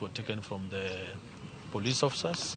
Were taken from the police officers.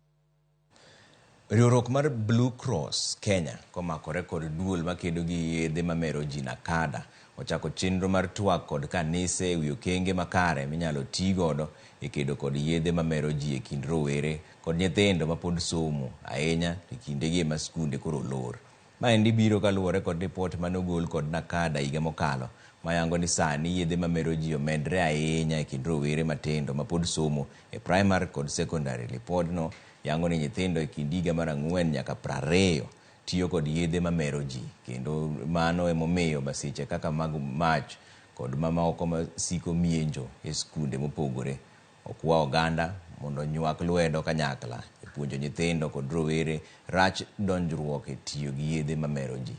Riwruok mar Blue Cross Kenya komakore kod duol makedo gi yedhe mamero ji NACADA ochako chenro mar twak kod kanise ewi okenge makare minyalo tii godo e kedo kod yedhe mamero ji e kind rowere kod nyithindo mapod somo ahinya e kindegi ma skunde koro olor. Maendi biro kaluwore kod ripot mane ogol kod NACADA higa mokalo mayango ni sani yedhe mamero ji omedre ahinya e kind rowere matindo mapod somo e primary kod secondary. Lipodno yango ni nyithindo e kind higa mar 4 nyaka 20 tiyo kod yedhe mamero ji kendo mano emomiyo masiche kaka mag mach kod mamoko masiko mienjo e skunde mopogore. Okwa oganda mondo onywak lwedo kanyakla e puonjo nyithindo kod rowere rach donjruok e tiyo gi yedhe mamero ji.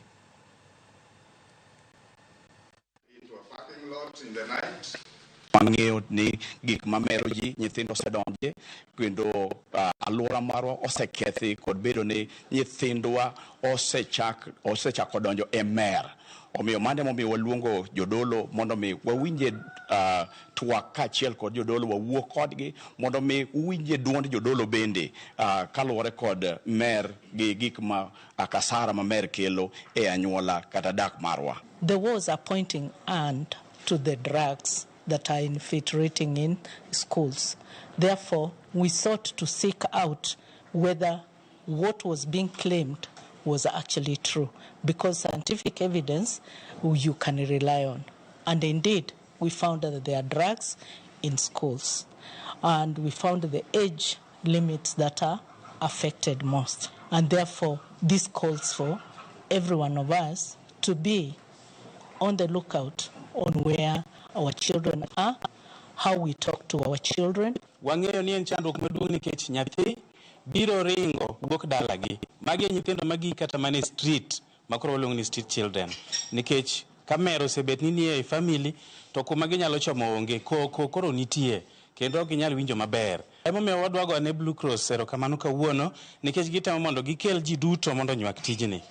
Into a parking lot in the night. Wang'eyo ni gik mamero ji nyithindo osedonje kendo alwora marwa osekethi kod bedo ni nyithindwa osechako donjo e mer. Omiyo mano emomiyo waluongo jodolo mondo mi wawinje twak kaachiel kod jodolo, wawuo kodgi mondo mi uwinje duond jodolo bende kaluwore kod mer gi gik ma kasara ma mer kelo e anyuola kata dak marwa. The wars are pointing and to the drugs that are infiltrating in schools. Therefore, we sought to seek out whether what was being claimed was actually true, because scientific evidence you can rely on. And indeed, we found that there are drugs in schools. And we found the age limits that are affected most. And therefore, this calls for every one of us to be on the lookout on where our children are, how we talk to our children. Wang'eyo ni en chandruok maduong' nikech nyathi biro ringo wuok dalagi. Magi e nyithindo magi kata mana e street ma koro waluongo ni street children. Nikech ka mer osebet ni nie e family to kuma ginyalo chomo onge, koko koro nitie kendo ok ginyal winjo maber. Emomiyo wadwa go ne Blue Cross erokamano kawuono nikech gitemo mondo gikel ji duto mondo onywak tijni.